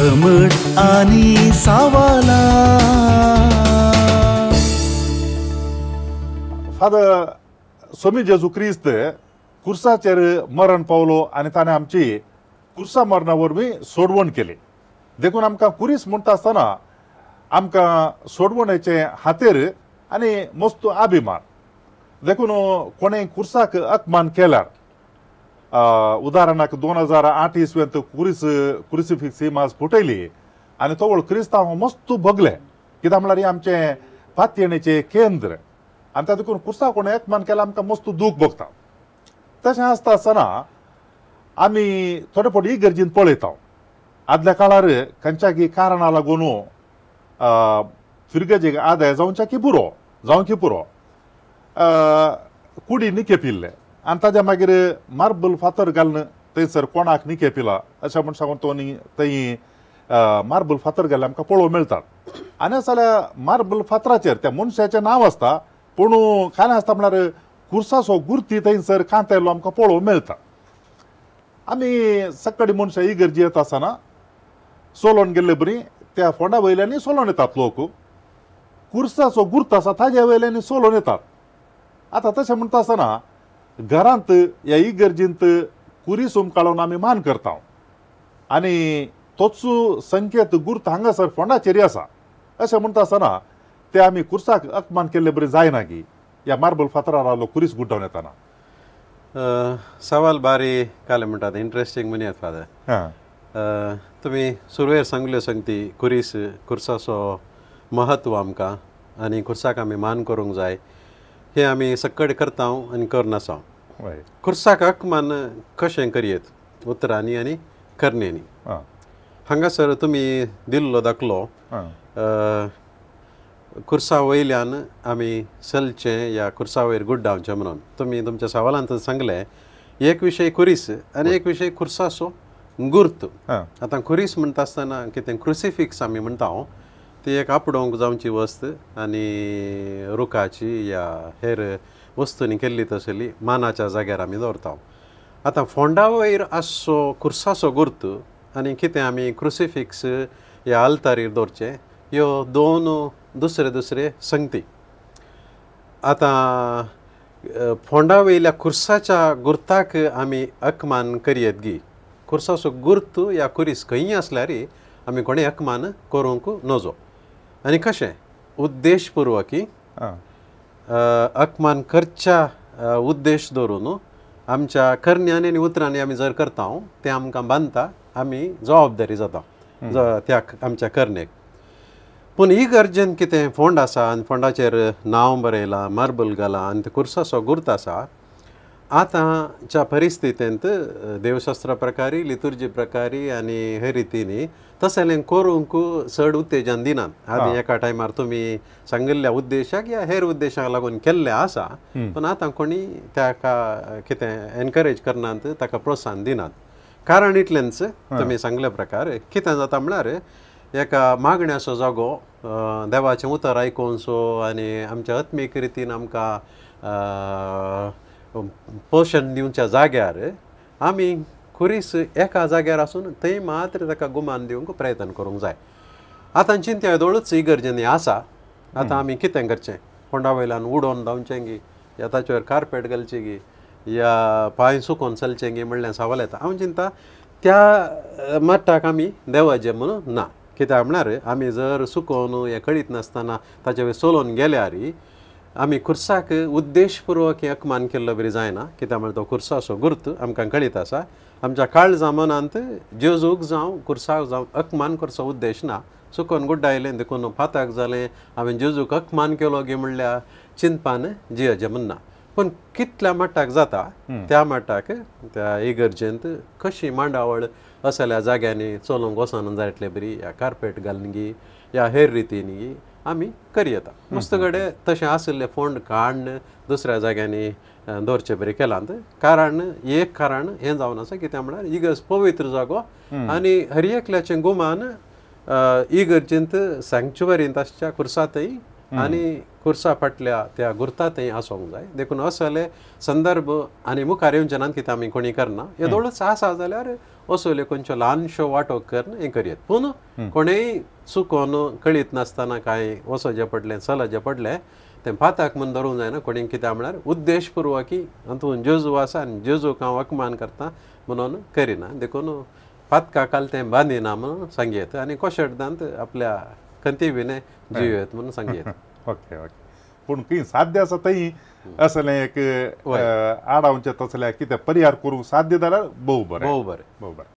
घमड आनी सावाला। फादर स्वामी जेजू क्रिस्त कुर्साचेर मरण पावलो आनी ताणें आमची कुर्सा मरणा वरवीं सोडवण केली। देखून आमकां कुरीस म्हणटा आसतना आमकां सोडवणेचे हातेर आनी मस्त अभिमान। देखून कोणें कुर्साक अपमान केल्यार उदाहरणाक 2008 इसवेंत कुरीस क्रुसिफिक्स ही माज फुटयली आनी तवळ क्रिस्तांव मस्त भोगले, कित्याक म्हळ्यार हें आमचें पातयेणेचें केंद्र आनी त्या देखून कुर्साक कोणें अपमान केल्यार आमकां मस्त दूख भोगता। तशें आसता आसतना आमी थोडे फावटी इगर्जीन पळयता, आदल्या काळार खंयच्यागी कारणा लागून फिरगजेक आदाय जावच्या की पुरो जावं की पुरो कुडी निकेपिल्ले आनी ताज्या मागीर मार्बल फातर घालून थंयसर कोणाक निकेपिला अशें म्हूण सांगून तो थंय मार्बल फातर घाल्ले आमकां पळोवंक मेळटात। आनी जाल्यार मार्बल फातराचेर त्या मनशाचें नांव आसता, पूण कांय आसता म्हळ्यार कुर्साचो गुर्ती थंयसर कांतायल्लो आमकां पळोवंक मेळटा। आमी सकाळी मनशां इगर्जी येता आसतना सोलोन गेल्ले बरी त्या फोंडा वयल्यांनी सोलोन येतात लोक, कुर्साचो गुर्त आसा ताज्या वयल्यांनी सोलोन येतात। आतां तशें म्हणटा आसतना घरांत ह्या इगर्जींत कुरीस उमकाळून आमी मान करता आनी तोच संकेत गुर्त हांगासर फोंडाचेर आसा। अशें म्हणटा आसतना ते आमी कुर्साक अपमान केल्ले बरी जायना की ह्या मार्बल फातरार आलो कुरीस गुड्डावन येतना। सवाल बारी काले म्हणटात, इंट्रस्टींग म्हणयात फादर। तुमी सुरवेर सांगल्यो सांगती कुरीस कुर्साचो महत्व आमकां आनी कुर्साक आमी मान करूंक जाय, हें आमी सक्कड करता आनी करनासा। कुर्साक अपमान कशें करयेत उतरांनी आनी करणेंनी। हांगासर तुमी दिल्लो दाखलो कुर्सा वयल्यान आमी चलचें या कुर्सा वयर गुड्डावचें म्हणून तुमी तुमच्या सवालांत सांगलें। एक विशय कुरीस आनी एक विशय कुर्साचो गुर्त। आतां कुरीस म्हणटा आसतना कितें क्रुसिफिक्स आमी म्हणटा, ती एक आपडोवंक जावची वस्त आनी रुखाची या हेर वस्तूंनी केल्ली तसली मानाच्या जाग्यार आमी दवरता। आतां फोंडा वयर आसचो कुर्साचो गुर्त आनी कितें आमी क्रुसिफिक्स या आल्तारीर दवरचें, ह्यो दोन दुसरे दुसरे संगती। आतां फोंडा वयल्या कुर्साच्या गुर्ताक आमी अपमान करयेत गी, कुर्साचो गुर्त या कुरीस खंयी आसल्यार आमी कोणें अपमान करूंक नजो। आनी कशें उद्देशपुर्वकी अपमान करच्या उद्देश दवरून आमच्या करण्यांनी आनी उतरांनी आमी जर करता तें आमकां बांदता, आमी जबाबदारी जाता त्या आमच्या करणेक। पूण इगर्जेन कितें फोंड आसा आनी फोंडाचेर नांव बरयलां, मार्बल घालां आनी ते कुर्साचो गुर्त आसा, आतांच्या परिस्थितींत देवशास्त्रा प्रकारी लितुर्जी प्रकारी आनी हे रितीनी तसलें करूंक चड उत्तेजन दिनात। आदी एका टायमार तुमी सांगिल्ल्या उद्देशाक या हेर उद्देशाक लागून केल्लें आसा, पूण आतां कोणी ताका कितें एनकरेज करनात, ताका प्रोत्साहन दिनात। कारण इतलेंच तुमी सांगल्या प्रकार कितें जाता म्हळ्यार एका मागण्याचो जागो देवाचें उतर आयकोनसो आनी आमच्या आत्मीक रितीन आमकां पोशण दिवच्या जाग्यार आमी खुरीस एका जाग्यार आसून थंय मात्र ताका गुमान दिवंक प्रयत्न करूंक जाय। आतां चिंत्या येदोळूच इगर्जेंनी आसा, आतां आमी कितें करचें, फोंडा वयल्यान उडोवन धांवचें गी या ताचेर कार्पेट घालचें गी या पांय सुकोवन चलचें गी म्हणलें सवाल येता। हांव चिंता त्या मट्टाक आमी देवाचें म्हणून ना, कित्याक म्हळ्यार आमी जर सुकोवन हें कळीत नासतना ताचे वयर चलोवन गेल्यार आमी कुर्साक उद्देशपुर्वक हें अपमान केल्लो बरी जायना, कित्याक म्हळ्यार तो कुर्साचो गुर्त आमकां कळीत आसा। आमच्या काळजा मनांत जेजूक जावं कुर्साक जावं अपमान करचो उद्देश ना, सुकोवन गुड्डायलें देखून फाताक जालें हांवें जेजूक अपमान केलो गी म्हणल्यार चिंतपान जियेचें म्हणना। पूण कितल्या मट्टाक जाता त्या मट्टाक त्या इगर्जेंत कशी मांडावळ असल्या जाग्यांनी चलोवंक वचना जाय इतले बरी या कार्पेट घालून गी या हेर रितीन गी आमी करयेता। मस्त कडेन तशें आशिल्लें फोंड काडून दुसऱ्या जाग्यांनी दवरचे बरी केलांत। कारण एक कारण हें जावन आसा कित्याक म्हळ्यार इगर्ज पवित्र जागो आनी हर एकल्याचें गुमान इगर्जेंत सँक्चुअरींत आसच्या कुर्सांतय आनी कुर्सा फाटल्या त्या गुर्तांतय आसूंक जाय। देखून असले संदर्भ आनी मुखार येवचे नात कित्याक आमी कोणी करना, येदोळूच आसा जाल्यार असले खंयच्यो ल्हानश्यो वांटो करून हें करयत. पूण कोणेय चुकोन कळीत नासतना कांय वचोचें पडलें चलचें पडलें तें पाताक म्हूण धरूंक जायना. कोणी कित्याक म्हळ्यार उद्देशपुर्वकी हातूंत जेजू आसा आनी जेजूक हांव अपमान करता म्हणून करिना, देखून पातका काल तें बांदिना म्हणून सांगयत आनी कोशेटदांत आपल्या खंती विणे जियेत म्हणून सांगयत. ओके ओके, पूण खंय साध्य आसा थंय असलें एक आडावचें तसलें कितें परिहार करूंक साध्य जाल्यार भोव बरें, भोव बरें, भोव बरें.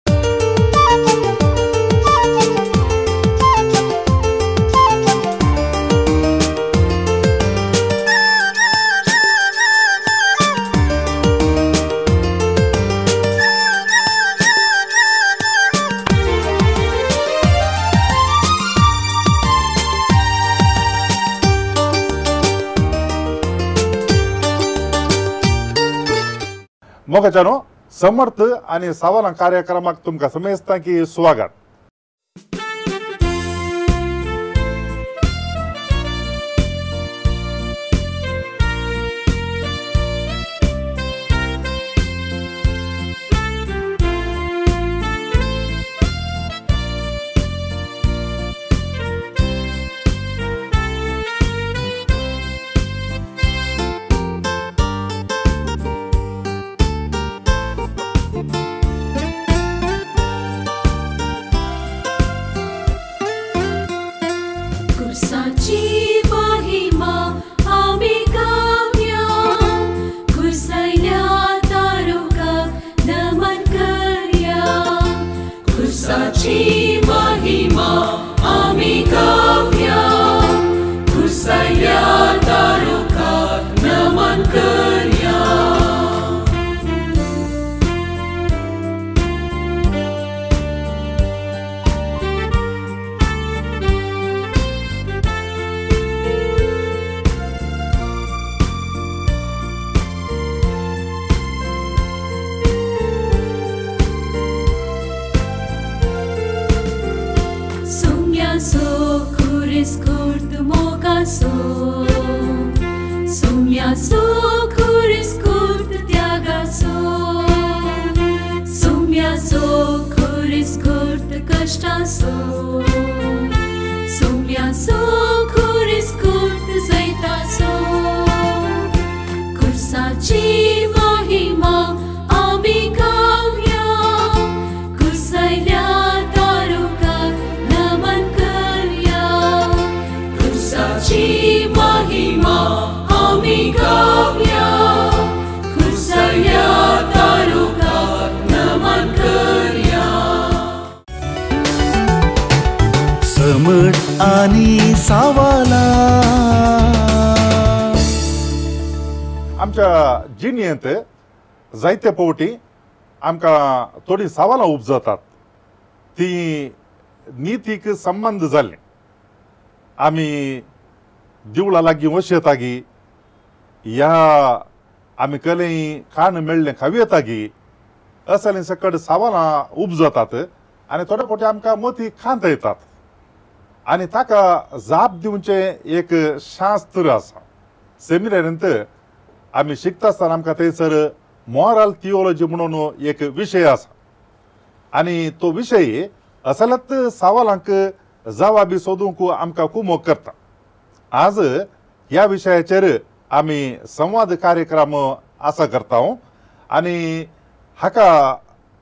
मोगाच्यानो समर्थ आनी सवालां कार्यक्रमाक तुमकां समेस्तां की स्वागत. आनी सावाला आमच्या जिणेंत जायते फावटी आमकां थोडीं सवालां उपजतात ती नितीक संबंद जाल्ली. आमी देवळा लागीं वशेतागी या आमी कलें खाण मेळ्ळें खावयेतागी असलीं सकट सवालां उपजतात आनी थोडे फावटी आमकां मती खांत येतात आनी ताका जाप दिवचें एक शास्त्र आसा. सेमिनारींत आमी शिकता आसतना आमकां थंयसर मॉरल थियोलॉजी म्हणून एक विशय आसा आनी तो विशय असल्याच सवालांक जवाबी सोदूंक आमकां कुमोक करता. आज ह्या विशयाचेर आमी संवाद कार्यक्रम आसा करता आनी हाका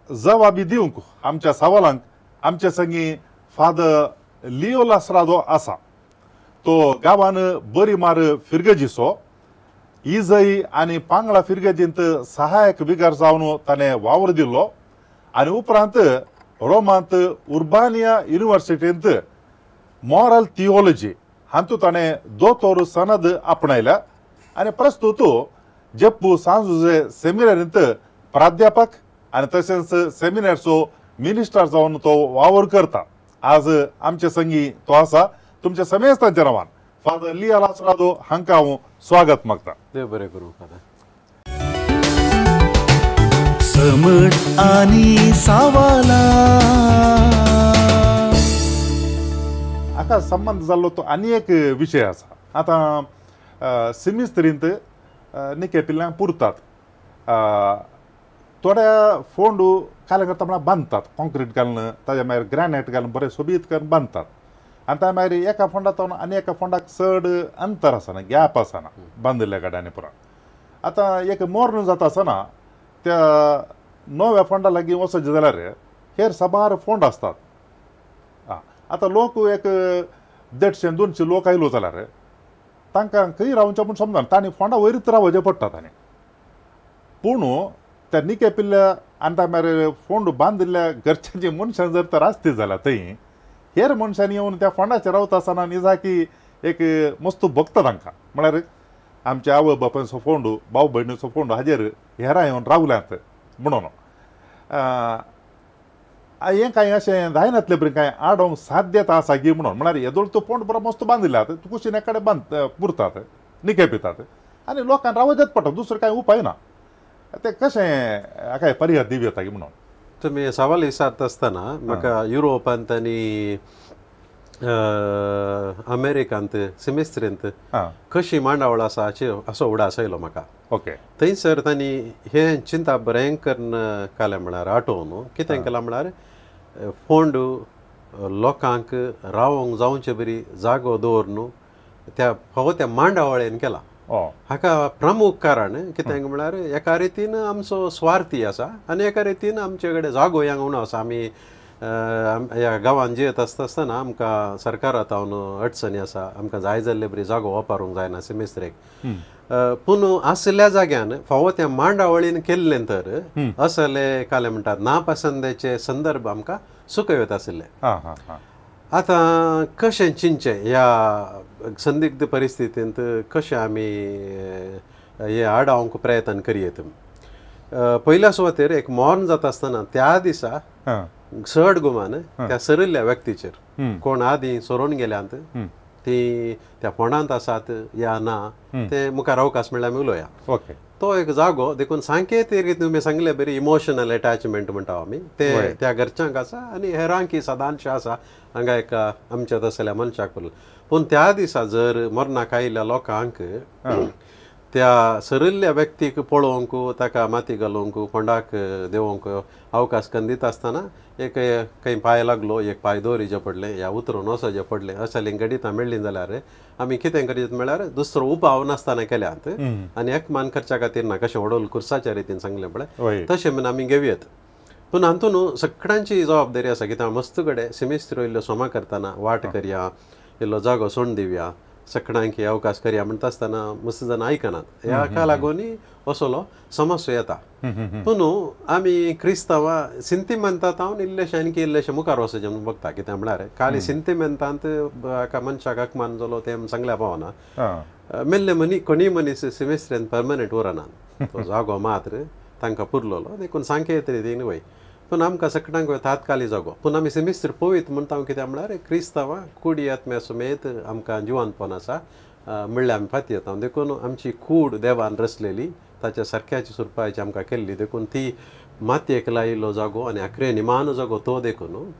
जवाबी दिवंक आमच्या सवालांक आमचे संगी फादर लियो लास्रादो आसा. तो गांवान बरी मार फिरगजीचो इजई आनी पांगळा फिरगजींत सहायक बिगार जावन ताणें वावर दिल्लो आनी उपरांत रोमांत उर्बानिया युनिवर्सिटींत मॉरल थियोलॉजी हातूंत ताणें दोतोर सनद आपणायल्या आनी प्रस्तुत जेप्पू सांजुजे सेमिनारींत प्राध्यापक आनी तशेंच सेमिनारचो मिनिस्टर जावन तो वावर करता. आज आमचे संगी तो आसा. तुमच्या समेस्तांच्या नांवान फादर लिया लास्रादो हांकां हांव स्वागत मागता. देव बरें करूं फादर. समट आनी सावाला हाका संबंद जाल्लो तो आनी एक विशय आसा. आतां सिमिस्त्रींत निके पिल्ल्यांक पुरतात थोड्या फोंडू काले करता म्हळ्यार बांदतात कॉन्क्रीट घालून ताज्या मागीर ग्रॅनायट घालून बरें सोबीत करून बांदतात आनी त्या मागीर एका फोंडांत आनी एका फोंडाक चड अंतर आसना गॅप आसना बांदिल्ल्या कडेन पुरा. आतां एक मोर्ण जाता आसतना त्या नव्या फोंडा लागीं वचत जाल्यार हेर साबार फोंड आसतात. आतां लोक एक 150-200 लोक आयलो जाल्यार तांकां खंय रावचें म्हूण समजना तांणी फोंडा वयरच रावचें पडटा तांणी. पूण त्या निके पिल्ल्या आनी त्या मागीर फोंड बांदिल्ल्या घरच्यांची मनशां जर तर आसती जाल्यार थंय हेर मनशांनी येवन त्या फोंडाचेर रावता आसतना निजाकी एक मस्त भोगता तांकां म्हळ्यार आमच्या आवय बापायचो फोंडू भाव भयणीचो फोंडू हाजेर हेरां येवन रावल्यात म्हणून हें कांय अशें जायनातलें बरें कांय आडोवंक साध्यता आसा गी म्हणून म्हळ्यार येदोळ तो फोंड बरो मस्त बांदिल्ल्यात कुशीन एकडे बांद पुरतात निके पितात आनी लोकांक रावचेंच पडटा दुसरो कांय उपाय ना. ते कशें काय पर्याय दिवं येता की म्हणून तुमी सवाल विचारता आसतना म्हाका युरोपांत आनी अमेरिकांत सिमेस्त्रींत कशी मांडावळ आसा हाचे असो उडास आयलो म्हाका. ओके थंयसर तांणी हें चिंता बरें करून कालें म्हळ्यार आटोवन कितें केलां म्हळ्यार फोंड लोकांक रावोंक जावचे बरी जागो दवरून त्या फावो त्या मांडावळेन केला. हाका प्रमुख कारण कित्याक म्हळ्यार एका रितीन आमचो स्वार्थी आसा आनी एका रितीन आमचे कडेन जागो ह्या उणो आसा. आमी ह्या गांवांत जियेत आसता आसतना आमकां सरकारा तावन अडचणी आसा आमकां जाय जाल्ले बरी जागो वापरूंक जायना सिमेस्त्रेक. पूण आशिल्ल्या जाग्यान फावो त्या मांडावळीन केल्लें तर असले काले म्हणटात नापसंदेचे संदर्भ आमकां सुकयत आशिल्ले. आतां कशें चिंतचें ह्या संदिग्ध परिस्थितींत कशें आमी हें आडावंक प्रयत्न करयेत. पयल्या सुवातेर एक मौन जाता आसतना त्या दिसा चड गुमान त्या सरिल्ल्या व्यक्तीचेर कोण आदीं सरून गेल्यांत ती त्या फोंडांत आसात या ना ते मुखार अवकाश म्हणल्यार आमी उलोवया. ओके तो एक जागो देखून सांकेतीक तुमी सांगले बरी इमोशनल एटॅचमेंट म्हणटा आमी ते त्या घरच्यांक आसा आनी हेरांकी सदांचें आसा हांगा एक आमच्या तसल्या मनशाक पुरलें. पूण त्या दिसा जर मरणाक आयिल्ल्या लोकांक त्या सरिल्ल्या व्यक्तीक पळोवंक ताका माती घालूंक फोंडाक देंवोवंक अवकाश करून दिता आसतना एक खंय पांय लागलो एक पांय दवरिचें पडलें या उतरून वचचें पडलें असलीं घडितां मेळ्ळीं जाल्यार आमी कितें करीत म्हळ्यार दुसरो उपाव नासतना केल्यात आनी एकमान करच्या खातीर ना कशें व्हडोल कुर्साच्या रितीन सांगलें पळय तशें म्हूण आमी घेवयेत. पूण हातून सगळ्यांची जबाबदारी आसा कित्याक मस्त कडेन सिमेस्त्र इल्लो सोमा करतना वाट करया इल्लो जागो सोडून दिवया सगळ्यांक अवकाश करया म्हणटा आसतना मस्त जाणां आयकनात ह्या लागून असलो समस्या येता. पूण आमी क्रिस्तांवां सिंतिमेंतात हांव इल्लेशें आणकी इल्लेशें मुखार वचचें म्हूण बगता कित्याक म्हळ्यार काली सिंतिमेंतांत एका मनशाक अकमान जालो तें सांगल्या पावना. मेल्ले मनी कोणीय मनीस सिमेस्त्रेन परमनंट उरना तो जागो मात्र तांकां पुरलोलो देखून सांकेत रितीन वय. पूण आमकां सगळ्यांक तात्काली जागो पूण आमी सिमेस्त्र पळयत म्हणटा हांव कित्याक म्हळ्यार क्रिस्तांवां कुडी आत्म्या समेत आमकां जिवनपण आसा म्हणल्यार आमी फाती येता. देखून आमची कूड देवान रचलेली ताच्या सारक्याची सुरपायची आमकां केल्ली देखून ती मातयेक लायिल्लो जागो आनी आखरे निमानो जागो तो देखून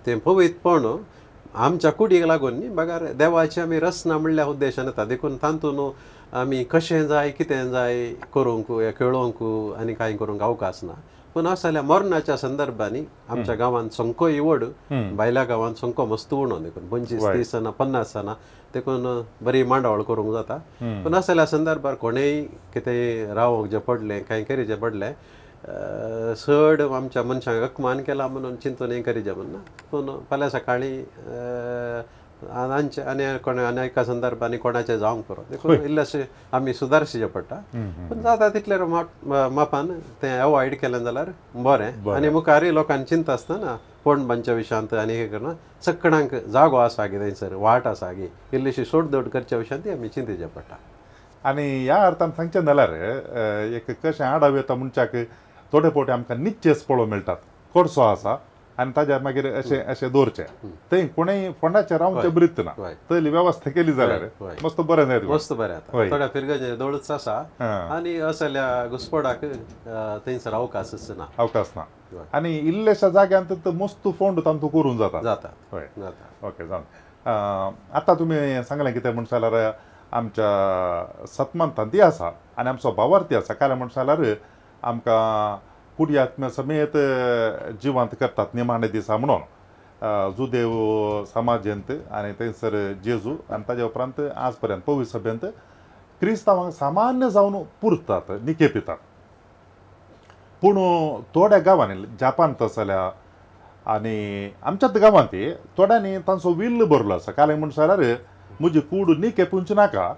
तें पवित्रपण आमच्या कुडीक लागून न्ही बगर देवाची आमी रचना म्हणल्या उद्देशान येता. देखून तातूंत आमी कशें जाय कितें जाय करूंक खेळोवंक आनी कांय करूंक अवकाश ना. पूण असल्या मरणाच्या संदर्भांनी आमच्या गांवांत संको इवड भायल्या गांवांत संको मस्त उणो देखून 25-30 जाणां 50 जाणां देखून बरी मांडावळ करूंक जाता. पूण असल्या संदर्भार कोणेय कितें रावोंक जें पडलें कांय करीचें पडलें चड आमच्या मनशांक अकमान केला म्हणून चिंतून हें करीचें म्हण ना. पूण फाल्यां सकाळीं आनी आनी कोण आनी एका संदर्भांनी कोणाचें जावंक पुरो देखून इल्लेशें आमी सुदारचें पडटा. पूण जाता तितले मापान तें अवॉयड केलें जाल्यार बरें आनी मुखारय लोकांनी चिंता आसतना फोंड बांदच्या विशयांत आनी हें करना सगळ्यांक जागो आसा गी थंयसर वाट आसा गी इल्लीशी सोडदोड करच्या विशयांत आमी चिंतेचें पडटा. आनी ह्या अर्थान सांगचें जाल्यार एक कशें आडाव येता मनशाक थोडे फावटी आमकां निच्चेस पळोवंक मेळटात कोडसो आसा आनी ताज्या मागीर अशें अशें दवरचें थंय कोणेय फोंडाचेर रावचें बरीत ना थंयली वेवस्था केली जाल्यार मस्त बरें जायत मस्त बरें जाता. थोड्या फिरगजे दोळच आसा आनी असल्या घुसपडाक थंयसर अवकाशच ना अवकाश ना आनी इल्लेशा जाग्यांत मस्त फोंड तांतू करून जाता जाता. हय ओके जावन आतां तुमी सांगलें कितें म्हण जाल्यार आमच्या सतमंतान ती आसा आनी आमचो भावार्थी आसा. कारण म्हण जाल्यार आमकां कुडी आत्म्या समेत जिवंत करतात निमाणे दिसा म्हणून जुदेव समाजेंत आनी थंयसर जेजू आनी ताज्या उपरांत आज पर्यंत पवित्र सभेंत क्रिस्तांवांक सामान्य जावन पुरतात निकेपितात. पूण थोड्या गांवांनी जापान तस जाल्यार आनी आमच्याच गांवांत थोड्यांनी तांचो विल्ल भरलो आसा. काल म्हण जाल्यार म्हजी कूड निकेपुंची नाका,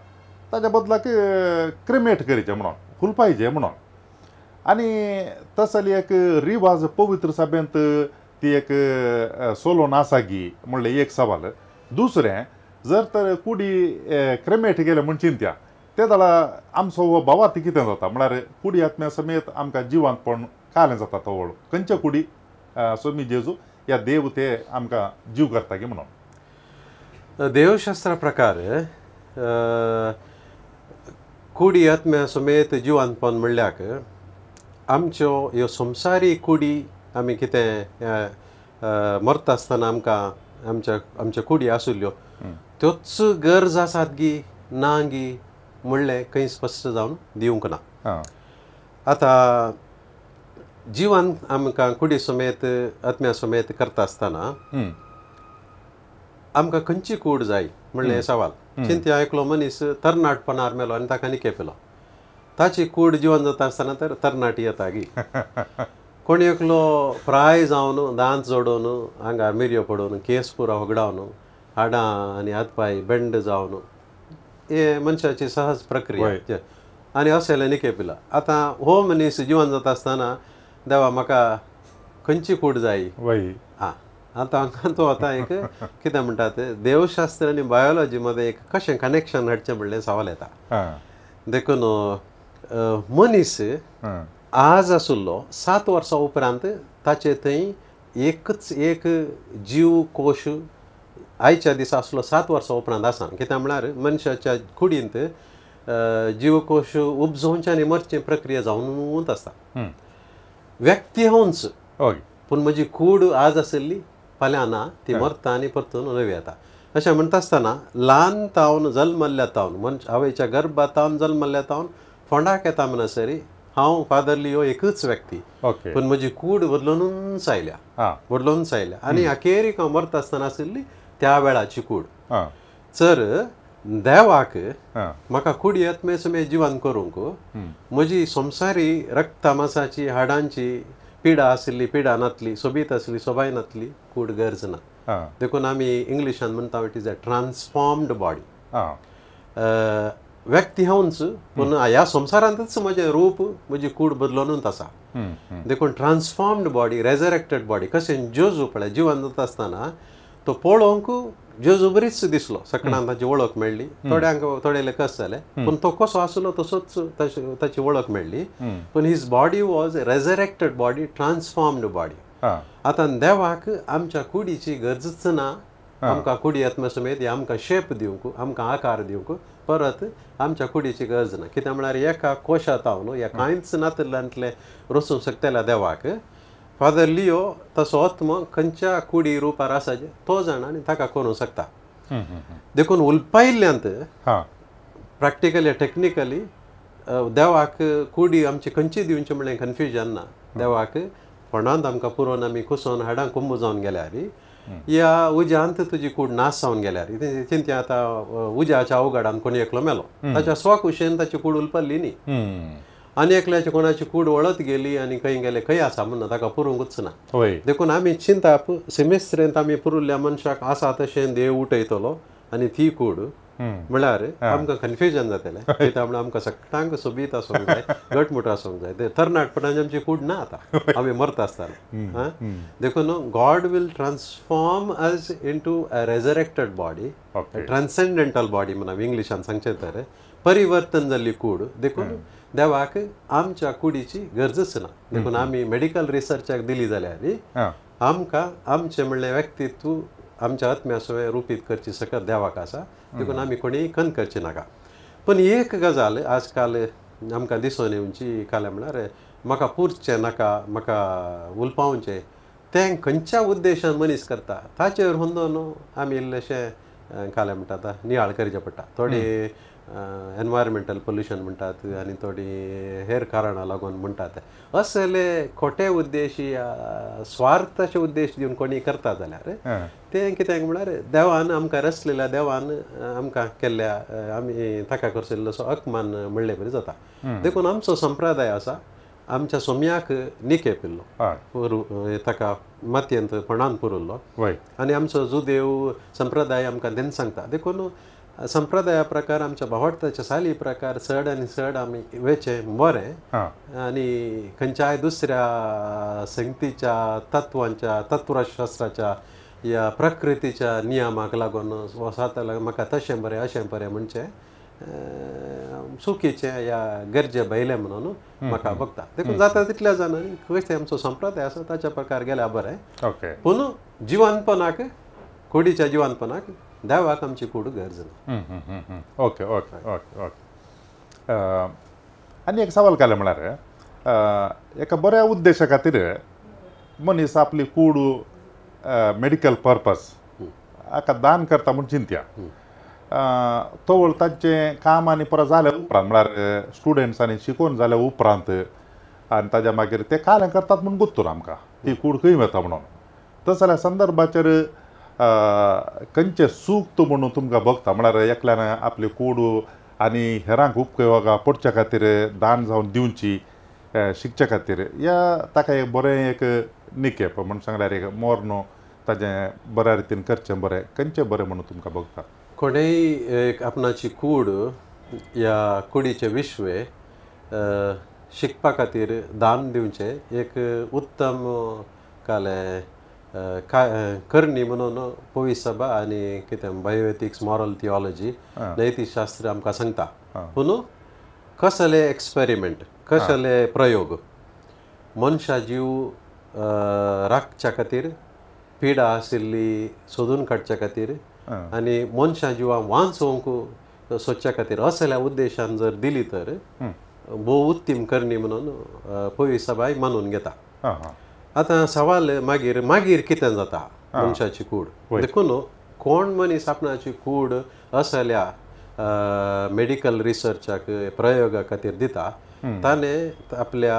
ताज्या बदलाक क्रिमेट करचें म्हणून, हुलपायचें म्हणून. आनी तसली एक रिवाज पवित्र सभेंत ती एक सोलोन आसा गी म्हणलें एक सवाल. दुसरें जर तर कुडी क्रेमेट गेले म्हण चिंत्या ते जाल्यार आमचो हो भावार्थ कितें जाता म्हळ्यार कुडी आत्म्या समेत आमकां जिवंतपण कालें जाता तवळ खंयच्या कुडी स्वामी जेजू या देव ते आमकां जीव करता की म्हणून. देवशास्त्रा प्रकार कुडी आत्म्या समेत जिवंतपण म्हणल्याक आमच्यो ह्यो संवसारी कुडी आमी कितें मरता आसतना आमकां आमच्या आमच्या कुडी आशिल्ल्यो त्योच गरज आसात गी ना गी म्हणलें खंय स्पश्ट जावन दिवंक ना. आतां जिवन आमकां कुडी समेत आत्म्या समेत करता आसतना आमकां खंयची कूड जाय म्हणलें हें सवाल. चिंत्या एकलो मनीस तरणाटपणार मेलो आनी ताका निकेपिलो, ताची कूड जिवन जाता आसतना तर तरणाटी येता गी. कोण एकलो फ्राय जावन दांत जोडून आंगार मिरयो पडून केस पुरो होगडावन हाडां आनी हातपाय बेंड जावन हे मनशाची सहज प्रक्रिया आनी असलें निकेपिला. आतां हो मनीस जिवन जाता आसतना देवा म्हाका खंयची कूड जाय आं आतां तो आतां एक कितें म्हणटात देवशास्त्र आनी बायोलॉजी मदें एक कशें कनेक्शन हाडचें म्हणलें सवाल येता. देखून मनीस आज आशिल्लो 7 वर्सां उपरांत ताचे थंय एकच एक जीव कोश आयच्या दिसा आसलो 7 वर्सां उपरांत आसा. कित्याक म्हळ्यार मनशाच्या कुडींत जीवकोश उपजोवची आनी मरची प्रक्रिया जावनूच आसता. व्यक्ती हांवच पूण म्हजी कूड आज आशिल्ली फाल्यां ना, ती मरता आनी परतून नवी येता. अशें म्हणटा आसतना ल्हान तावन जल्मल्ल्या तावन मनश आवयच्या गर्भात तावन जल्मल्ल्या तावन फोंडाक येता म्हणसरी हांव फादर लियो एकच व्यक्ती, पूण म्हजी कूड बदलूनच आयल्या बदलूनच आयल्या आनी अखेरीक हांव मरता आसतना आशिल्ली त्या वेळाची कूड. तर देवाक म्हाका कुडी आत्मे समेत जिवन करूंक म्हजी संवसारी रक्ता मासाची हाडांची पिडा आशिल्ली पिडा नातली, सोबीत आसली सोबाय नातली कूड गरज ना. देखून आमी इंग्लिशान म्हणटा it is a transformed body. व्यक्ती हांवच पूण ह्या संवसारांतच म्हजें रूप म्हजी कूड बदलूनच आसा. देखून ट्रान्सफॉर्म्ड बॉडी रेजरेक्टेड बॉडी कशें जेजू पळय जिवन जाता आसतना तो पळोवंक जेजू बरीच दिसलो, सगळ्यांक ताची वळख मेळ्ळी, थोड्यांक थोडेले कस जाले पूण तो कसो आसलो तसोच ताची वळख मेळ्ळी. पूण his body was resurrected body, transformed body. आतां देवाक आमच्या कुडीची गरजच ना, आमकां कुडी आत्मा समेत आमकां शेप दिवंक आमकां आकार दिवंक परत आमच्या कुडीची गरज ना. कित्याक म्हळ्यार एका कोशा तावन ह्या कांयच नातिल्ल्यांतलें रचूंक शकतल्या देवाक फादर लियो तसो आत्मो खंयच्या कुडी रुपार आसा तो जाणा आनी ताका करूंक शकता. देखून उलपायिल्ल्यांत प्रॅक्टिकली टॅक्निकली देवाक कुडी आमची खंयची दिवची म्हणलें कन्फ्युजन ना. देवाक फोंडांत आमकां पुरोवन आमी कुसोवन हाडां कुंबू जावन गेल्यार या उज्यांत तुजी कूड नाश जावन गेल्यार चिंत्या आतां उज्याच्या अवघडान कोणी एकलो मेलो ताच्या स्वकुशेन ताची कूड उलपल्ली न्ही, आनी एकल्याची कोणाची कूड वळत गेली आनी खंय गेले खंय आसा म्हणून ताका पुरूंकूच ना. देखून आमी चिंताप सिमेस्त्रेंत आमी पुरुल्ल्या मनशाक आसा तशें देव उठयतलो आनी ती कूड म्हळ्यार आमकां कन्फ्युजन जातलें. कित्याक म्हळ्यार आमकां सगळ्यांक सोबीत आसूंक जाय, घटमूट आसूंक जाय. ते तरणाटपणाची आमची कूड ना आतां आमी मरता आसतना. देखून God will transform us into a resurrected body, transcendental body म्हणून आमी इंग्लिशान सांगचें तर परिवर्तन जाल्ली कूड. देखून देवाक आमच्या कुडीची गरजच ना. देखून आमी मेडिकल रिसर्चाक दिली जाल्यार आमकां आमचें म्हणलें व्यक्तित्व आमच्या आत्म्या सवें रुपीत करची सकत देवाक आसा. देखून आमी कोणीय खंत करची नाका. पूण एक गजाल आजकाल आमकां दिसून येवची काल म्हळ्यार म्हाका पुरचें नाका, म्हाका उलपावचें तें खंयच्या उद्देशान मनीस करता ताचेर हुंदोन आमी इल्लेशें काल म्हणटा आतां नियाळ करचें पडटा. थोडे एनवायरमेंटल पोल्युशन म्हणटात आनी थोडी हेर कारणां लागून म्हणटात. असले खोटे उद्देश या स्वार्थाचे उद्देश दिवन कोणी करता जाल्यार तें कित्याक म्हळ्यार देवान आमकां रचलेल्या देवान आमकां केल्ल्या आमी ताका करशिल्लो असो अपमान म्हणले बरी जाता. देखून आमचो संप्रदाय आसा आमच्या सोम्याक निके पिल्लो ताका मातयेंत पणान पुरल्लो आनी आमचो जुदेव संप्रदाय आमकां तेन्ना सांगता. देखून संप्रदाया प्रकार आमच्या भावार्थाच्या साली प्रकार चड आनी चड आमी वेचें बरें आनी खंयच्याय दुसऱ्या संगतीच्या तत्वांच्या तत्वशास्त्राच्या या प्रकृतीच्या नियमाक लागून वसाता लागून म्हाका तशें बरें अशें बरें म्हणचें चुकीचें या गरजे भायलें म्हणून म्हाका बघता. देखून जाता तितल्या जाणांनी खंय आमचो संप्रदाय आसा ताच्या प्रकार गेल्यार बरें. पूण जिवनपणाक कुडीच्या जिवनपणाक देवाक आमची कूड गरज ना. Okay okay okay okay. आनी एक सवाल काडलें म्हळ्यार एका बऱ्या उद्देशा खातीर मनीस आपली कूड मेडिकल पर्पज हाका दान करता म्हूण चिंत्या तवळ तांचें काम आनी परत जाल्या उपरांत म्हळ्यार स्टुडंट्सांनी शिकोवन जाल्या उपरांत आनी ताज्या मागीर ते कालें करतात म्हूण गुत्तूर आमकां ती कूड खंय वता म्हणून. तशें जाल्यार संदर्भाचेर खंयचें सूक्त म्हणून तुमकां भोगता म्हळ्यार एकल्यान आपली कूड आनी हेरांक उपयोगा पडच्या खातीर दान जावन दिवची शिकच्या खातीर या ताका एक बरें एक निकेप म्हूण सांगल्यार एक मोर्नो ताजें बऱ्या रितीन करचें बरें खंयचें बरें म्हणून तुमकां भोगता? कोणेय एक आपणाची कूड या कुडीचें विश्वे शिकपा खातीर दान दिवचें एक उत्तम कालें करणी म्हणून पवित्र सभा आनी कितें बायोएथिक्स मॉरल थियोलॉजी नैतिकशास्त्र आमकां सांगता. पूण कसले एक्सपेरिमेंट कसले प्रयोग मनशा जीव राखच्या खातीर पिडा आशिल्ली सोदून काडच्या खातीर आनी मनशा जिवा वांचोवंक सोदच्या खातीर असल्या उद्देशान जर दिली तर भोव उत्तम करणी म्हणून पवित्र सभाय मानून घेता. आतां सवाल मागीर मागीर कितें जाता मनशाची कूड. देखून कोण मनीस आपणाची कूड असल्या मेडिकल रिसर्चाक प्रयोगा खातीर दिता ताणें आपल्या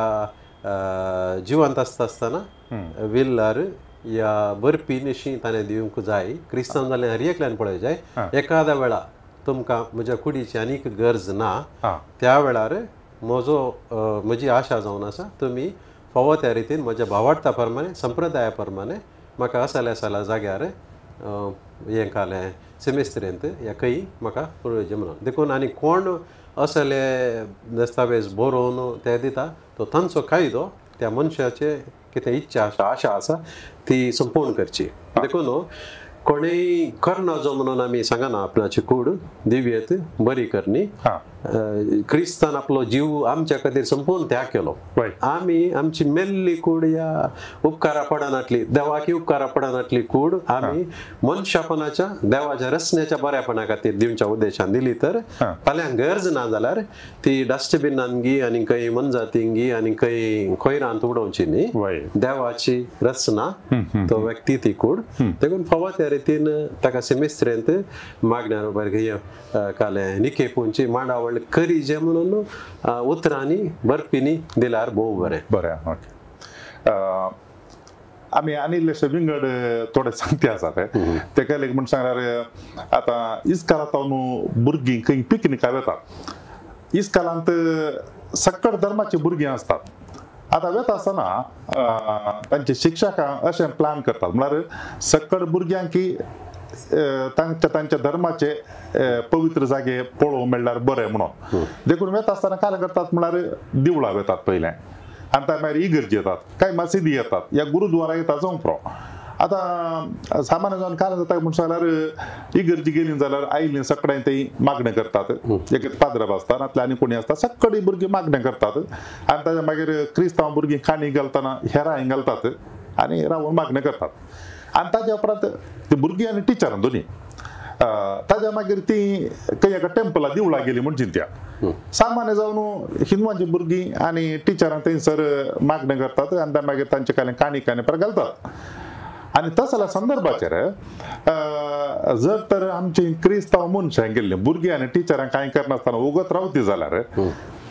जिवंत आसता आसतना विल्लार या बरपी निशी ताणें दिवंक जाय. क्रिस्तांव जाल्यार हर एकल्यान पळय जाय एखाद्या वेळा तुमकां म्हज्या कुडीची आनीक गरज ना त्या वेळार म्हजो म्हजी आशा जावन आसा तुमी फावो त्या रितीन म्हज्या भावार्था प्रमाणे संप्रदाया प्रमाणे म्हाका असल्या असल्या जाग्यार हें कालें सेमेस्त्रेंत या खंय म्हाका पळोवचें म्हणून. देखून आनी कोण असले दस्तावेज बरोवन ते दिता तो तांचो कायदो त्या मनशाचे कितें इच्छा आसा आशा आसा ती संपूर्ण करची. देखून कोणेय करना जो म्हणून आमी सांगना आपणाची कूड दिव्यत बरी करणी. क्रिस्तान आपलो जीव आमच्या खातीर संपूर्ण त्याग केलो. आमी आमची मेल्ली कूड या उपकारा पडनातली देवाकी उपकारा पडनातली कूड आमी मनशापणाच्या देवाच्या रचण्याच्या बऱ्यापणा खातीर दिवच्या उद्देशान दिली तर फाल्यां गरज ना जाल्यार ती डस्टबिनान गी आनी खंय मनजातींगी आनी खंय कोयरांत उडोवची न्ही. देवाची रचना तो व्यक्ती ती कूड देखून फावो त्या रितीन ताका सेमेस्त्रेंत मागण्या बरोबर कालें निकेपूंची मांडावळ करीजे म्हणून उतरांनी बरपीनी दिल्यार भोव बरें. बरें ओके. आमी आनी इल्लेशे विंगड थोडे सांगते आसात तेका एक म्हण सांगल्यार आतां इस्कालांत भुरगीं खंय पिकनिकाक वेतात इस्कालांत सकट धर्माचीं भुरगीं आसतात. आतां वेता आसतना तांचे शिक्षकां अशें प्लान करतात म्हळ्यार सकट भुरग्यांकी तांच्या तांच्या धर्माचे पवित्र जागे पळोवंक मेळ्ळ्यार बरें म्हणून. देखून वेता आसतना काय करतात म्हळ्यार देवळां वेतात पयलें आनी त्या मागीर इगर्जी येतात कांय मशिदी येतात या गुरुद्वारा येतात जावंक पुरो. आतां सामान्य जावन काय जाता म्हण सांगल्यार इगर्जी गेली जाल्यार आयलीं सगळ्यां थंय मागणें करतात एक पाद्र आसता नातल्यार आनी कोणी आसता सगळीं भुरगीं मागणें करतात आनी ताच्या मागीर क्रिस्तांव भुरगीं काणी घालतना हेरां घालतात आनी रावून मागणें करतात. आनी ताज्या उपरांत ती भुरगीं आनी टिचरां दोनी ताज्या मागीर ती खंय एका टेम्पला देवळा गेली म्हूण चिंत्या सामान्य जावन हिंदवांची भुरगीं आनी टिचरां थंयसर मागणें करतात आनी त्या मागीर तांचे काणी काणी परत घालतात. आनी तसल्या संदर्भाचेर जर तर आमची क्रिस्तांव मनशां गेल्लीं भुरगीं आनी टिचरांक कांय करनासतना उगत रावती जाल्यार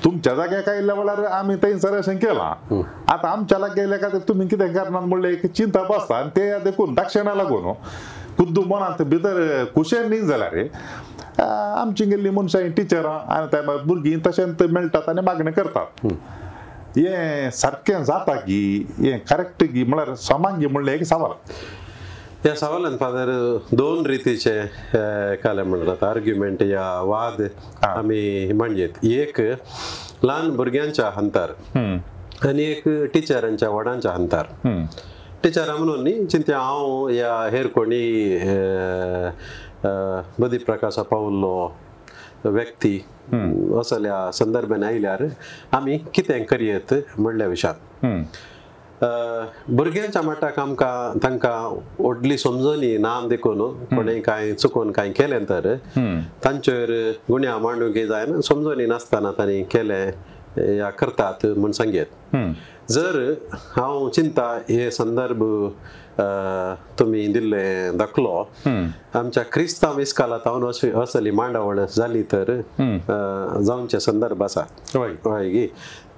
तुमच्या जाग्याक आयिल्ल्या वेळार आमी थंयसर अशें केलां, आतां आमच्या लागीं गेल्या खातीर तुमी कितें करनात म्हणलें एक चिंता आसता आनी ते देखून दाक्षिणा लागून खुद्द मनांत भितर कुशेन न्ही जाल्यार आमची गेल्लीं मनशां टिचरां आनी त्या भुरगीं तशेंच मेळटात आनी मागणें करतात. हें सारकें जाता की हें करेक्ट की म्हळ्यार समांगी म्हणलें एक सवाल. ह्या सवालान फादर दोन रितीचे काले म्हणटात आर्ग्युमेंट या वाद आमी मांडयेत. एक ल्हान भुरग्यांच्या हंतार आनी एक टिचरांच्या व्हडांच्या हंतार. टिचरां म्हणून न्ही चिंत्या हांव या हेर कोणी बदी प्रकाशा पावल्लो व्यक्ती असल्या संदर्भान आयल्यार आमी कितें करयेत म्हणल्या विशयान. भुरग्यांच्या मटाक आमकां तांकां व्हडली समजणी ना देखून कोणें कांय चुकोन कांय केलें तर तांचेर गुण्या मांडूंक जायना, समजणी नासतना तांणी केलें या करतात म्हूण सांगयेत. जर हांव चिंता हे संदर्भ तुमी दिल्ले दाखलो आमच्या क्रिस्तांव इस्कालांत हांव असली मांडावळ जाली तर जावचे संदर्भ आसा हय गी.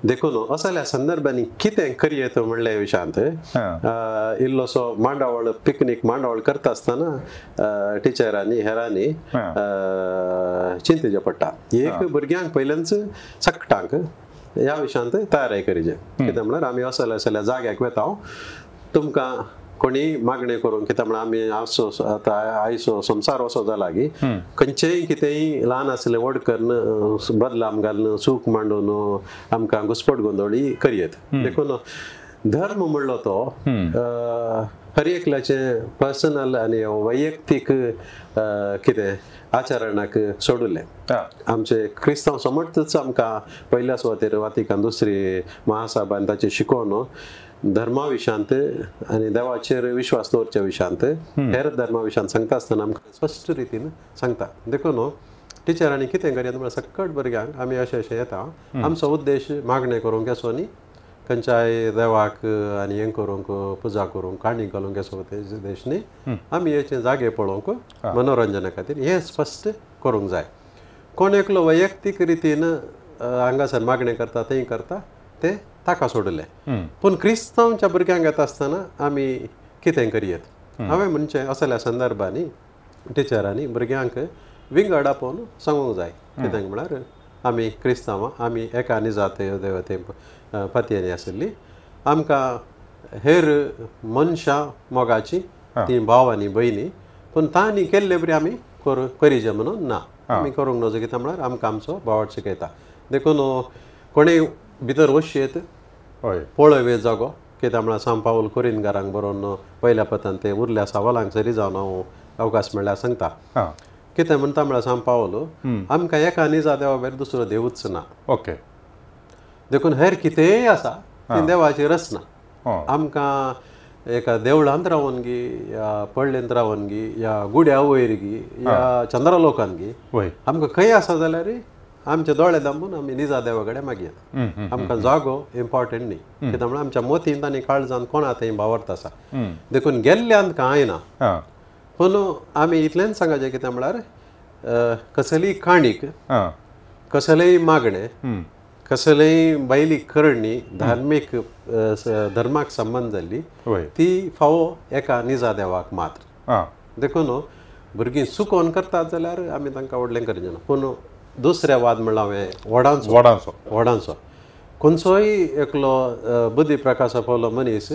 देखून असल्या संदर्भांनी कितें करयेत म्हणल्या विशयांत इल्लोसो मांडावळ पिकनीक मांडावळ करता आसतना टिचरांनी हेरांनी चिंतचें पडटा. एक भुरग्यांक पयल्याच सगटांक ह्या विशयांत तयारी करीचे कितें म्हळ्यार आमी असल्या असल्या जाग्याक वेता तुमकां कोणी मागणें करूंक कितें म्हळ्यार आमी आसो आतां आयचो संवसार असो जाला की खंयचेय कितेंय ल्हान आसलें व्हड करून बदलाम घालून चूक मांडून आमकां घुस्पट गोंदोळी करयेत. देखून धर्म म्हणलो तो हर एकल्याचें पर्सनल आनी वैयक्तीक कितें आचरणाक सोडुल्लें. आमचे क्रिस्तांव समर्थच आमकां पयल्या सुवातेर वातिकान दुसरी महासभा आनी ताचें शिकोवन धर्मा विशयांत आनी देवाचेर विश्वास दवरच्या विशयांत हेर धर्मा विशयांत सांगता आसतना आमकां स्पश्ट रितीन सांगता. देखून टिचरांनी कितें करया म्हळ्यार सकट भुरग्यांक आमी अशें अशें येता आमचो उद्देश मागणें करूंक असो न्ही खंयच्याय देवाक आनी हें करूंक पुजा करूंक काणी घालूंक असो उद्देश न्ही, आमी हेचे जागे पळोवंक मनोरंजना खातीर हें स्पश्ट करूंक जाय. कोण एकलो वैयक्तीक रितीन हांगासर मागणें करता तें करता तें ताका सोडलें. पूण क्रिस्तांवच्या भुरग्यांक येता आसतना आमी कितें करयेत हांवें म्हणचें असल्या संदर्भांनी टिचरांनी भुरग्यांक विंगड आपोवन सांगूंक जाय. कित्याक म्हळ्यार आमी क्रिस्तांवां आमी एका निजात देवते पतयेनी आशिल्ली आमकां हेर मनशां मोगाची ती भाव आनी भयणी पूण तांणी केल्ले बरी आमी करीजे म्हणून ना आमी करूंक नजो. कित्याक म्हळ्यार आमकां आमचो भावार्थ शिकयता. देखून कोणूय भितर वचयेत पळय जागो कित्याक म्हळ्यार सांव पावल कोरिनगारांक बरोवन पयल्या पतान ते उरल्या सवालांक सरी जावन हांव अवकाश मेळ्ळ्यार सांगता. कितें म्हणटा म्हळ्यार सांव पावल आमकां एका निजा देवा भायर दुसरो देवूच ना. ओके देखून हेर कितेंय आसा ती देवाची रचना. आमकां एका देवळांत रावन गी या पडलेंत रावन गी या गुड्या वयर गी या चंद्रलोकान गी आमकां खंय आसा जाल्यार आमचे दोळे दांबून आमी निजा देवा कडेन मागयेत. आमकां जागो इम्पॉर्टंट न्ही कित्याक म्हळ्यार आमच्या मोतींत आनी काळजांत कोणा थंय भावार्थ आसा. देखून गेल्ल्यान कांय ना पूण आमी इतलेंच सांगाचें कितें म्हळ्यार कसलीय काणीक कसलेय मागणें कसलेय बायली करणी धार्मीक धर्माक संबंद जाल्ली ती फावो एका निजा देवाक मात्र. देखून भुरगीं चुकोन करतात जाल्यार आमी तांकां व्हडलें करचें ना. पूण दुसऱ्या वाद म्हणल्यार हांवें व्हडांचो व्हडांचो खंयचोय एकलो बुद्धी प्रकाशा पावलो मनीस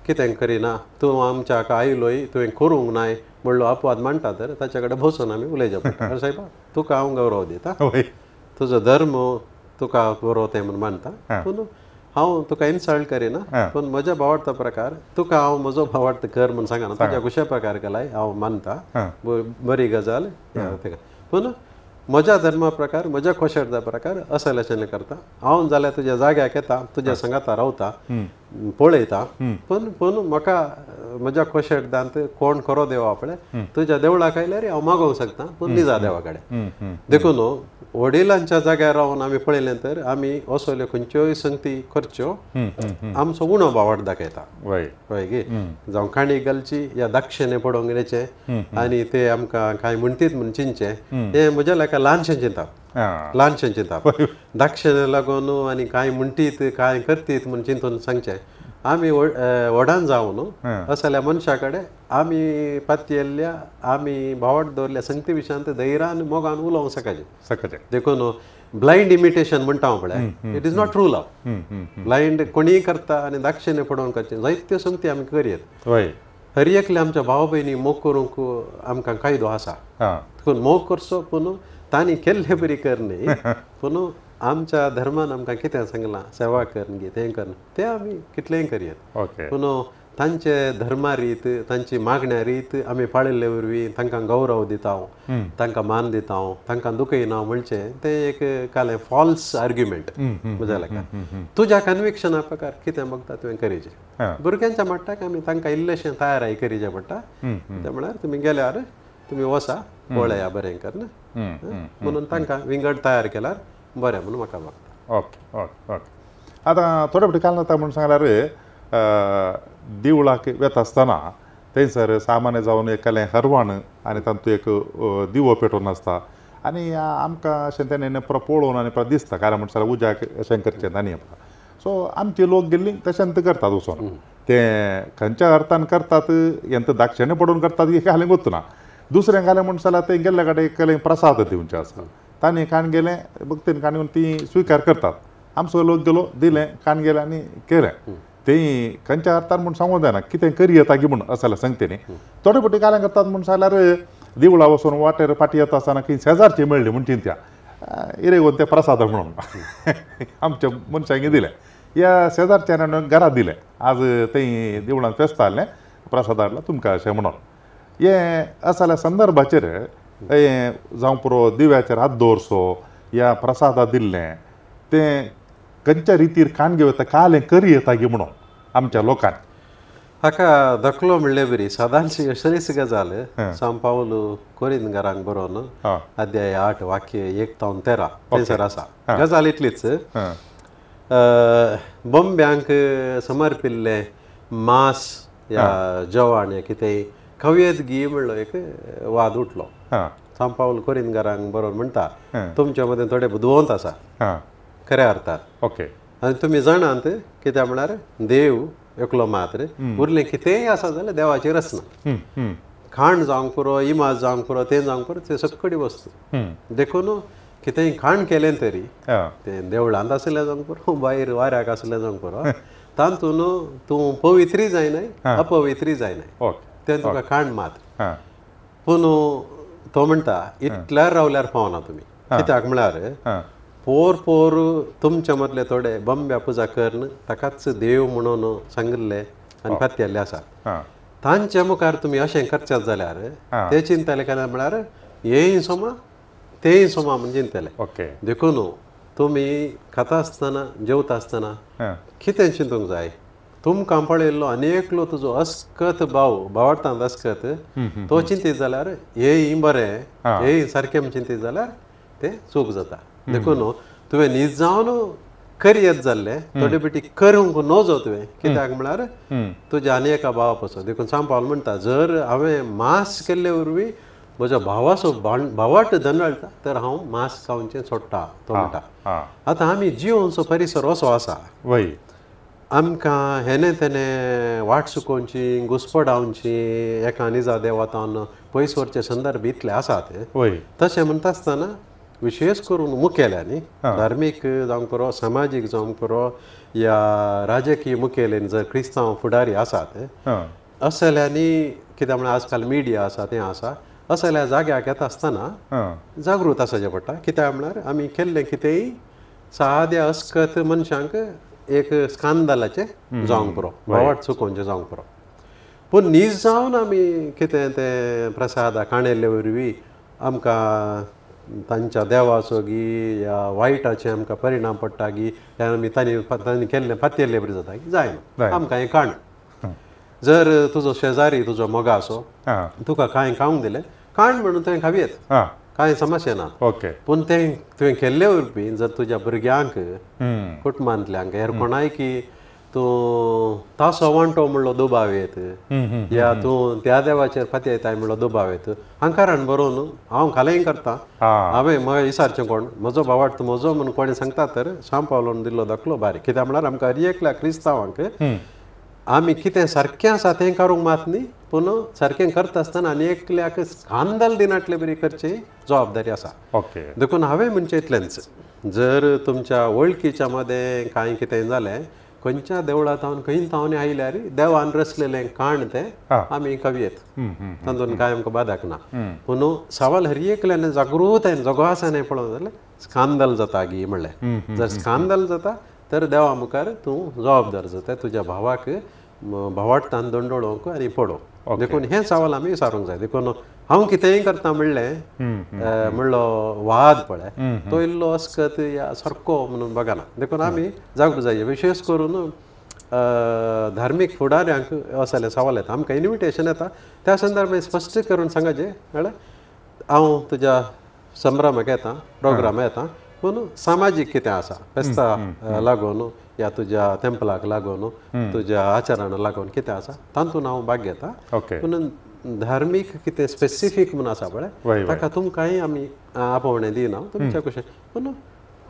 कितें करिना तूं आमच्या आयलोय तुवें करूंक नाय म्हणलो अपवाद मांडटा तर ताच्या कडेन बसून आमी उलयचें पडटा. अरे सायबा तुका हांव गौरव दिता तुजो धर्म तुका बरो तें म्हूण मानता पूण हांव तुका इन्सल्ट करिना पूण म्हज्या भावार्थ प्रकार तुका हांव म्हजो भावार्थ कर म्हूण सांगना तुज्या कुशा प्रकार केलाय हांव मानता बरी गजाल पूण म्हज्या धर्मा प्रकार म्हज्या खोशेर्दा प्रकार असलेशें करता हांव जाल्यार तुज्या जाग्याक येता तुज्या सांगाता रावता पळयता पूण पूण म्हाका म्हज्या खोशेर्दांत कोण खरो देवा पळय तुज्या देवळाक आयल्यार हांव मागोवंक शकता पूण निजा देवा कडेन. देखून वडिलांच्या जाग्यार रावन आमी पळयलें तर आमी असल्यो खंयच्योय संगती करच्यो आमचो उणो बावट दाखयता हय गे जावं काणी घालची या दाक्षिणे पडोवंक गेल्याचें आनी ते आमकां कांय म्हणटीत म्हूण चिंतचें हें म्हज्या लेखा ल्हानशें चिंतप ल्हानशें चिंतप दाक्षिणे लागून आनी कांय म्हणटीत कांय करतीत म्हूण चिंतून सांगचें आमी व्हडान जावन असल्या मनशा कडेन आमी पातयेल्ल्या आमी भावाट दवरल्या संगती विशयांत धैर्यान मोगान उलोवंक शकाचें शकाचें. देखून ब्लायंड इमिटेशन म्हणटा हांव पळय it is not true love. Blind कोणीय करता आनी दाक्षिणे पडोवन करचें जायत्यो संगती आमी करयत. हर एकले आमच्या भाव भयणी मोग करूंक आमकां कायदो आसा देखून मोग करचो पूण तांणी केल्ले बरी कर न्ही पूण आमच्या धर्मान आमकां कितें सांगलां सेवा कर गे तें कर तें आमी कितलेंय करयत पूण तांचे धर्मा रीत तांची मागण्या रीत आमी पाळिल्ले वरवीं तांकां गौरव दिता तांकां मान दिता तांकां दुखयना म्हणचें तें एक कालें फॉल्स आर्ग्युमेंट म्हज्या लेखा. तुज्या कन्विक्शना प्रकार कितें बगता तुवें करीचें. भुरग्यांच्या म्हणटा आमी तांकां इल्लेशें तयाराय करीचें पडटा तें म्हळ्यार तुमी गेल्यार तुमी वसा पळया बरें कर म्हणून तांकां विंगड तयार केल्यार बरें म्हणून म्हाका दिसता. ओके ओके ओके आतां थोडे फावटी काल जाता म्हणून सांगल्यार देवळाक वेता आसतना थंयसर सामान्य जावन एकलें हरवाण आनी तातूंत एक दिवो पेटोवन आसता आनी आमकां अशें तेणें पळोवन आनी परत दिसता कारण म्हणल्यार उज्याक अशें करचें आनी सो आमचे लोक गेल्ली तशें करतात वचोन ते खंयच्या अर्थान करतात हें दाक्षिणे पडून करतात हें घालें गोतना. दुसरें घालें म्हण जाल्यार तें गेल्ल्या कडेन एकलें प्रसाद दिवचें आसा तांणी काण गेलें भक्तीन काण येवन ती स्विकार करतात. आमचो लोक गेलो दिलें काण गेलें आनी केलें तें खंयच्या अर्थान म्हूण सांगूंक जायना कितें करयता गी म्हूण अशें जाल्यार सांगते न्ही. थोडे फावटी काल्यां करतात म्हूण सांगल्यार देवळा वचून वाटेर फाटी येता आसतना खंय शेजारची मेळ्ळी म्हूण चिंत्या इरेगोन तें प्रसाद म्हणून आमच्या मनशांक दिलें ह्या शेजारच्यान घरा दिलें आज थंय देवळांत फेस्त आहलें प्रसाद हाडला तुमकां अशें म्हणून हें अशें जाल्यार संदर्भाचेर हें जावं पुरो दिव्याचेर हात दवरचो या प्रसादा दिल्लें तें खंयच्या रितीर काण घेवता कालें करयता गी म्हणून आमच्या लोकांनी हाका धकलो म्हणले बरी सादारणशी असलीच गजाल सांव पावलो कोरिंदगारांक बरोवन अध्याय 8 वाक्य 1 ते 13 थंयसर आसा. गजाल इतलीच बॉम्ब्यांक समर्पिल्लें मांस या जेवण या कितेंय खावयेत गी म्हणलो एक वाद उठलो. सांव पावल कोरिंदगारांक बरोवन म्हणटा तुमच्या मदें थोडे बुदवंत आसा खऱ्या अर्थान ओके आनी तुमी जाणात कित्याक म्हळ्यार देव एकलो मात्र उरलें कितेंय आसा जाल्यार देवाची रचना खाण जावंक पुरो इमाज जावंक पुरो तें जावंक पुरो तें सगळी वस्तू देखून कितेंय खाण केलें तरी तें देवळांत आसलें जावंक पुरो भायर वाऱ्याक आसलें जावंक पुरो तातूंत तूं पवित्री जायनाय अपवित्री जायनाय तें तुका खाण मात्र. पूण तो म्हणटा इतल्यार रावल्यार पावना तुमी कित्याक म्हळ्यार पोर पोर तुमच्या मदले थोडे बंब्या पुजा करून ताकाच देव म्हणून सांगिल्ले आनी पातयेल्ले आसात तांच्या मुखार तुमी अशें करच्यात जाल्यार ते चिंतले काय म्हळ्यार हेंय सोमा तेंय सोमा म्हूण चिंतले. देखून तुमी खाता आसतना जेवता आसतना कितें चिंतूंक जाय तुमकां पळयल्लो आनी एकलो तुजो अस्कत भाव भावार्थांत अस्कत तो चिंतीत जाल्यार हेंय बरें हेंय सारकें म्हूण चिंतीत जाल्यार तें चूक जाता. देखून तुवें न्हीद जावन करयत जाल्लें थोडे बेटी करूंक नजो तुवें कित्याक म्हळ्यार तुज्या आनी एका भावा पासून. देखून सांव पावल म्हणटा जर हांवें मांस केल्ले वरवीं म्हज्या भावाचो भावाट दंडाळटा तर हांव मांस खावचें सोडटा तो म्हणटा. आतां आमी जियोवचो परिसर असो आसा आमकां हेणे तेणे वाट चुकोवची घुसपडावची एका निजा देवातान पयस व्हरचे संदर्भ इतले आसात. तशें म्हणटा आसतना विशेश करून मुखेल्यांनी धार्मीक जावंक पुरो समाजीक जावंक पुरो या राजकीय मुखेल्यांनी जर क्रिस्तांव फुडारी आसात असल्यांनी कित्याक म्हळ्यार आजकाल मिडिया आसा तें आसा असल्या जाग्याक येता आसतना जागृत आसचें पडटा. कित्याक म्हळ्यार आमी केल्लें कितेंय साद्या अस्कत मनशांक एक स्कांदलाचें जावंक पुरो वाट चुकोवचें जावंक पुरो. पूण न्हीद जावन आमी कितें तें प्रसादा काणयल्ले वरवीं आमकां तांच्या देवाचो गी या वायटाचे आमकां परिणाम पडटा गी या आमी तांणी तांणी केल्लें पातयेल्ले बरी जाता जायना आमकां हें काण. जर तुजो शेजारी तुजो मोगासो तुका कांय खावंक दिलें काण म्हणून तुवें खावयेत कांय समस्या ना. ओके. पूण तें तुवें केल्ले वरवीं जर तुज्या भुरग्यांक कुटुंबांतल्यांक हेर कोणाय की तूं तासो वांटो म्हणलो दुबाव येत या तूं त्या देवाचेर फाती येताय म्हणलो दुबाव येत, हांकारान बरोवन हांव खालें करता, हांवें म्हाका विचारचें कोण म्हजो भावार्थ म्हजो म्हणून कोणी सांगता तर सांव पावलोन दिल्लो दाखलो बारीक. कित्याक म्हळ्यार आमकां हर एकल्या क्रिस्तांवांक आमी कितें सारकें आसा तें करूंक मात न्ही, पूण सारकें करता आसतना आनी एकल्याक स्कांदल दिनाटले बरी करची जबाबदारी आसा. ओके. देखून हांवें म्हणचें इतलेंच, जर तुमच्या वळखीच्या मदें कांय कितें जालें खंयच्या देवळा थावन खंय थावन आयल्यार देवान रचलेलें काण तें आमी कवयेत, तातूंत कांय आमकां बादक ना. पूण सवाल हर एकल्यान जागृतायेन जगोसाने पळोवंक जाल्यार स्कांदल जाता गी म्हणलें, जर स्कांदल जाता तर देवा मुखार तूं जबाबदार जाता तुज्या भावाक भावार्थान दंडोळोवंक आनी पडोवंक. देखून हें सवाल आमी विचारूंक जाय. देखून हांव कितेंय करता म्हणलें म्हणलो वाद पळय तो इल्लो अस्कत या सारको म्हणून बघना. देखून आमी जागृत जाय, विशेष करून धार्मीक फुडाऱ्यांक असले सवाल येता, आमकां इन्विटेशन येता त्या संदर्भात स्पश्ट करून सांगाचें म्हळ्यार हांव तुज्या संभ्रमाक येता प्रोग्राम येता, पूण सामाजीक कितें आसा फेस्ता लागून या तुज्या तेंपलाक लागून तुज्या आचरणाक लागून कितें आसा तातूंत हांव भाग घेता. पूण धार्मीक कितें स्पेसिफीक म्हूण आसा पळय ताका तुमकांय आमी आपोवणें दिना तुमच्या कशें, पूण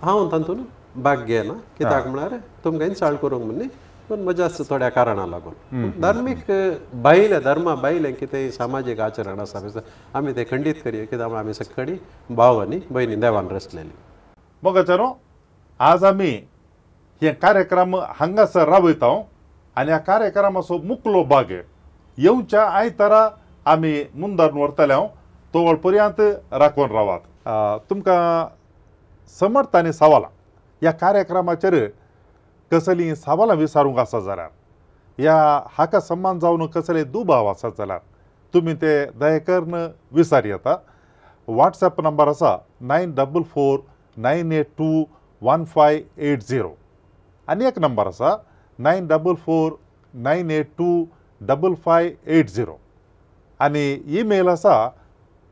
हांव तातूंत भाग घेना कित्याक म्हळ्यार तुमकां इन्सल्ट करूंक म्हूण न्ही, पूण म्हज्याच थोड्या कारणां लागून. धार्मीक भायलें धर्मा भायलें कितें सामाजीक आचरण आसा आमी तें खंडीत करया, कित्याक आमी सगळी भाव आनी भयणी देवान रचलेली. मोगाच्यानो आज आमी हे कार्यक्रम हांगासर राबयता आनी ह्या कार्यक्रमाचो मुकलो भाग येवच्या आयतारा आमी मुंदार व्हरतले. हांव तोवळ पर्यंत राखून रावात. तुमकां समर्थ आनी सवालां ह्या कार्यक्रमाचेर कसलीं सवालां विचारूंक आसा जाल्यार ह्या हाका सम्मान जावन कसले दुबाव आसा जाल्यार तुमी ते दया करून विचार येता. वॉट्सएप नंबर आसा 944 982 1580 आनी एक नंबर आसा 944 982 5580 आनी ईमेल आसा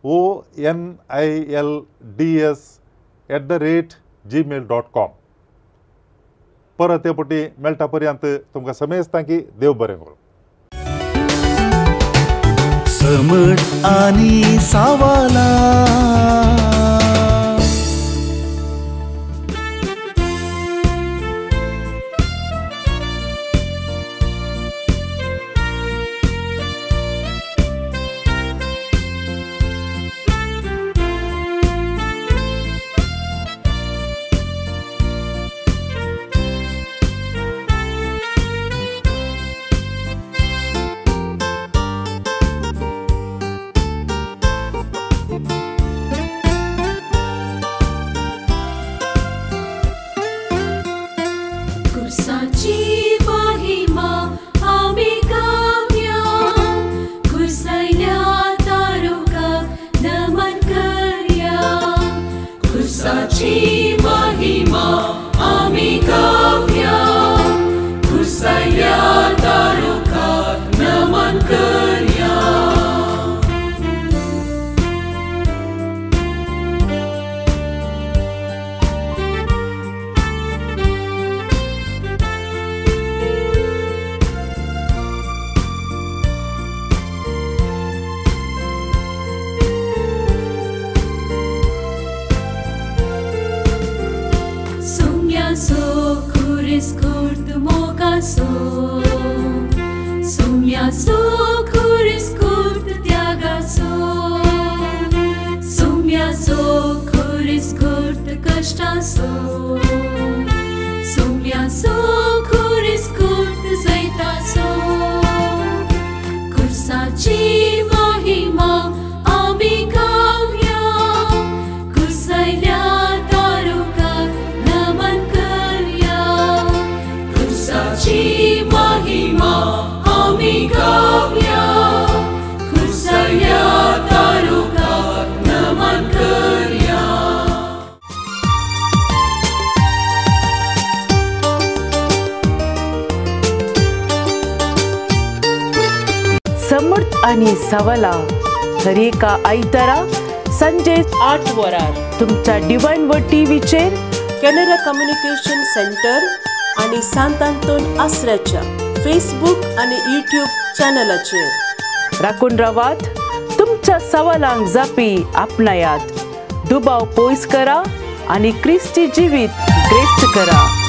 onilds@gmail.com. परत हे पटी मेळटा पर्यंत तुमकां समेस्तां की देव बरें करूं. समट आनी सावाला. समर्थ आणि सवला हरेका आयतारा संजे 8 वरार तुमच्या डिवायन वर्ड टीव्हीचेर कॅनरा कम्युनिकेशन सेंटर आनी सांत आंतोन आसऱ्याच्या फेसबूक आनी यूट्यूब चॅनलाचेर राखून रावात. तुमच्या सवालांक जापी आपणायात, दुबाव पयस करा आनी क्रिस्ती जिवीत ग्रेस्त करा.